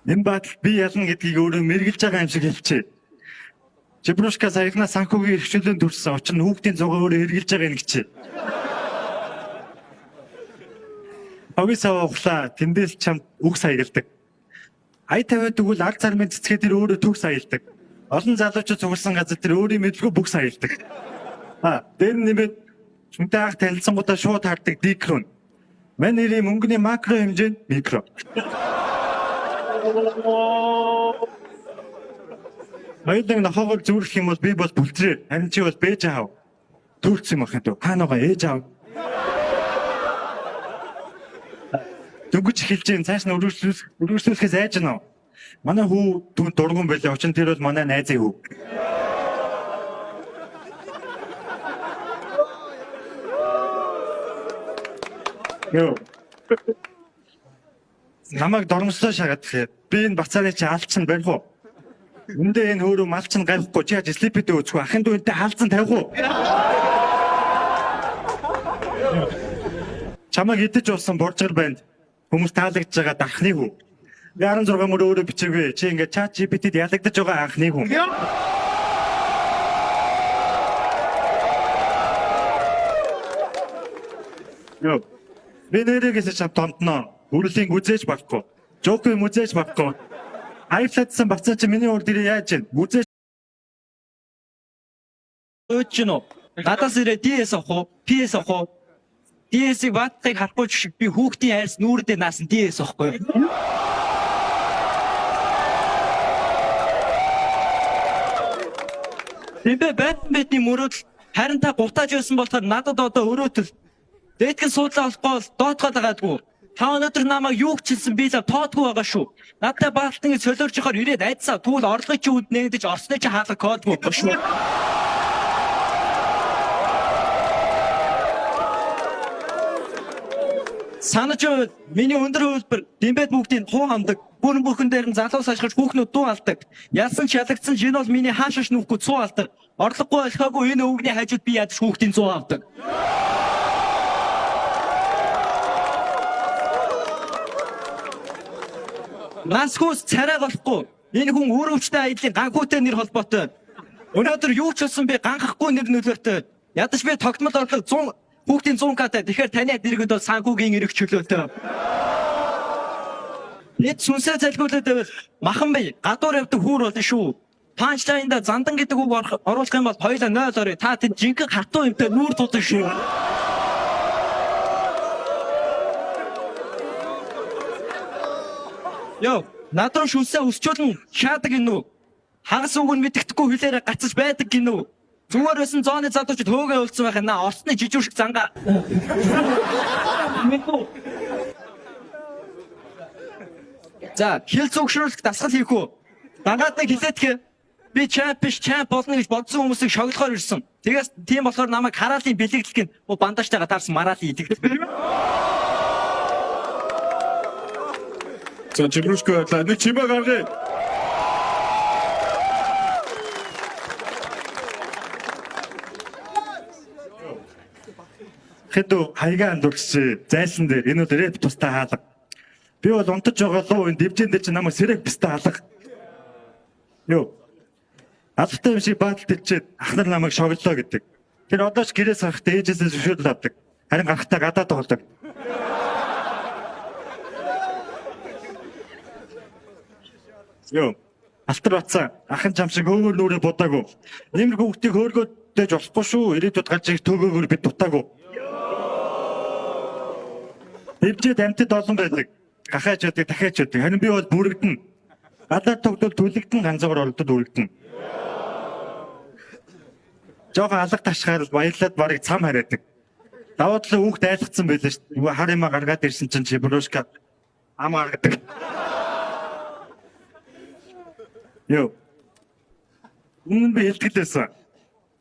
Энэ баатал би ялна гэдгийг өөрөө мэргэлж байгаа юм шиг хэлчихэ. Чебрушка саяхнаа санхүүгийн эрхчлөөнд төрсөн. Учир нь хүүхдийн зугаа өөрөө эргэлж байгаа юм гэжээ. Хогийн сав ухлаа. Тэндээс чамд үг саялдаг. Ая тавиад өгвөл ард цармын цэцгээ тэр өөрөө төгс аялдаг. Олон залуучууд цугласан газар тэр өөрийн мэдлгүй бүх саялдаг. А дээр нь нэмээд чүнтэй анх танилцсангуудаа шууд хардаг дикрон. Мань нэрийн мөнгөний макро хэмжээнд микро. Хоёуланг нохоогоор зүүрлэх юм бол би бол бүлтрээр, харин чи бол бэж аав. Төрц юм ахын дөө. Хаанаагаа ээж аав. Дөнгөж эхэлж гин цааш нь өргөжлүүлэхээс айж гэнэ. Манай хүү түн дургуун байлаа. Учир нь тэр бол манай найзын хүү. Йоо. Намайг дормслоо шагаад тэгэхээр би энэ бацааны чи алчин барих уу? Үндэ энэ хөөрөө малчин гавхгүй чи яаж слипэдээ үзэх вэ? Ахын дүү энтэй хаалцан тавих уу? Чамайг идэж уусан боржгар банд хүмүүс таалагдж байгаа дархны хүү. Би 16 мөр өөрөө бичээгүй. Чи ингээд чат GPT-д ялагдаж байгаа анхны хүн. Йоо. Би нэрээс чам томтноо. Үрлийн гүзээж болохгүй. Жокийн мүзээж болохгүй. Аярлаадсан бацаа чи миний урд ирээ яаж вэ? Мүзээж Өөч чинь үү? Надаас ирээ DS авах уу? PS авах уу? DS-ийг баатахыг харахгүй ч шиг би хүүхдийн хайрс нүүрдээ наасан DS авахгүй юу? Тэмбэ байтан байтны мөрөөдөл харин та гутааж байсан болохоор надад одоо өрөөтөл. Дээтгэн суудлаа олохгүй бол доотгоод байгаадгүй. Та өнөөдөр намайг юу ч хэлсэн би л тоодгүй байгаа шүү. Надтай баалтан солиорч явахаар ирээд айдсаа тэгвэл орлогын чи үд нэгдэж орсны чи хаалга кодгүй шүү. Санаж байвал миний өндөр хувилбар дэмбэд бүгдийг хуу хамдаг. Бүрэн бүрхэн дээр нь залуус ашиглаж хүүхнүүд дуу алдаг. Ялсан ч ялагдсан ч энэ бол миний хаашаач нүхгүй цуу алдаг. Орлогогүй олихоогүй энэ өвгний хажууд би ядаж хүүхдийн цуу авдаг. Насгүйс царай голохгүй. Энэ хүн өрөвчтэй аяллаа ганхүүтэй нэр холбоотой. Өнөөдөр юу ч болсон би ганхахгүй нэр нөлөөтэй. Ядаж би тогтмол орлого 100 хүүхдийн 100 к-тай. Тэгэхээр таны дэргэд бол санхүүгийн эрх чөлөөтэй. Эд сүнсээ залгиулаад байвал махан бай гадуур явдаг хүүр болно шүү. Панчлайнда зандан гэдэг үг оруулах юм бол хоёулаа 0 орё. Та тэнд жинхэнэ хатуу юмтай нүүр тулдаг шүү. Йоо, над руу шүлсээ өсчүүлэн шаадаг гинүү. Хагас үг нь мэддэхгүй хүлээрээ гацаж байдаг гинүү. Зүгээр байсан зооны залуучууд хөөгөө уулзсан байх наа орсны жижүүр шиг зангаа. Мэдгүй. За, хил зүгшруулах дасгал хийх үү? Дангаад нэг хилээдхэ. Би чамп биш, чамп болно гэж бодсон хүмүүсийг шоглохоор ирсэн. Тэгээс тийм болохоор намайг хараалын бэлэглэх гин бандажтайгаа таарсан мараалын идэг. За Чебрушка байлаа. Нэг чимээ гаргая. Хэдүү хаягаа андуурч зайлсан дээр энэ бол рэп тустай хаалга. Би бол унтаж байгаа луу энэ дивжэн дээр чи намайг сэрэг бистэ алга. Йоо. Алфтай юм шиг баатал дэлчээд ах нар намайг шоглоо гэдэг. Тэр одоо ч гэрээс гарахдаа ээжээсээ зөвшөөрөл авдаг. Харин гарахдаа гадаа тоглодог. Йоо. Алтар батсан ахын чам шиг хөөгөр нүрээ будаагүй. Нэмэр хүүхдийг хөөргөөдөөж болохгүй шүү. Ирээдүйд гарч ирэх төгөөгөр бид дутаагүй. Дивжээд амьтад олон байдаг. Гахаач байдаг, дахиач байдаг. Харин би бол бүрэгдэн. Гадаад тогтвол түлэгдэн ганцаар оролдод үрэгдэн. Жохон алга ташгаар баярлаад барыг цам хараадаг. Давуу талаа хүүхд айлгцсан байлаа шүү дээ. Хар юмаа гаргаад ирсэн чинь Чебрушка ам гаргадаг. Йоо. Өмнө нь би хэлтгэл байсан.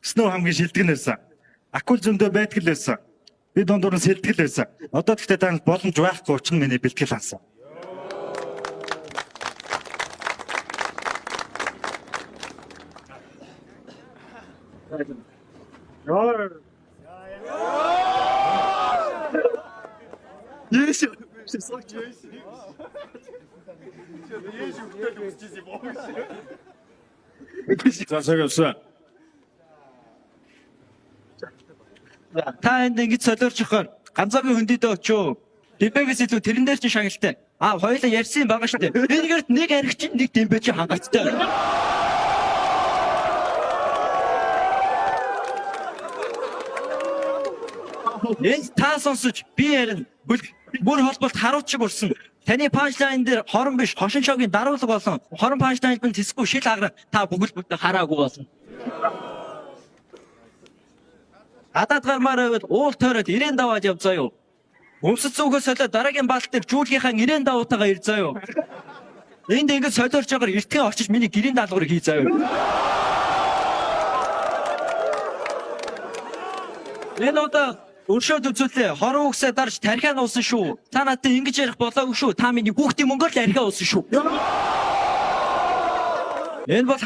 Сноо хамгийн шилтгэл байсан. Акул зөндөө байдгал байсан. Би дундуур нь сэлтгэл байсан. Одоо гэхдээ та боломж байхгүй учир нь миний бэлтгэл хансан. Yes. За цаг явсан. Та энд ингэж солиорч явахаар ганцаагийн хөндөдөө очив. Дэмбэгээс илүү тэрэн дээр чинь шагналтай. А хоёлаа ярьсан юм байгаа шүү дээ. Энэгэрт нэг архи чинь нэг дэмбэ чинь хангалттай. Энд та сонсож би ярина. Бүр холболт харуут шиг урсан. Таны punchline дээр хорон биш хошин шогийн даруулга болсон. Хорон punchline нь тэсгүй шил аграа та бүгд бүтэн хараагүй болсон. Гадаад гармаар байвал уул тойроод 90 даваад яв заяо. Өмсөц зүгээс солиод дараагийн баалт дээр жүүлгийнхаа 90 давуутайгаа ир заяо. Энд ингэж солиорч байгаагаар эртхэн очиж миний гэрийн даалгаврыг хий заяо. Энэ удаа өршөөд үзүүлээ. Хорон үгсээ дарж тархиа нуусан шүү. Та надад ингэж ярих болоогүй шүү. Та миний хүүхдийн мөнгөөр л архиа уусан шүү. Энэ бол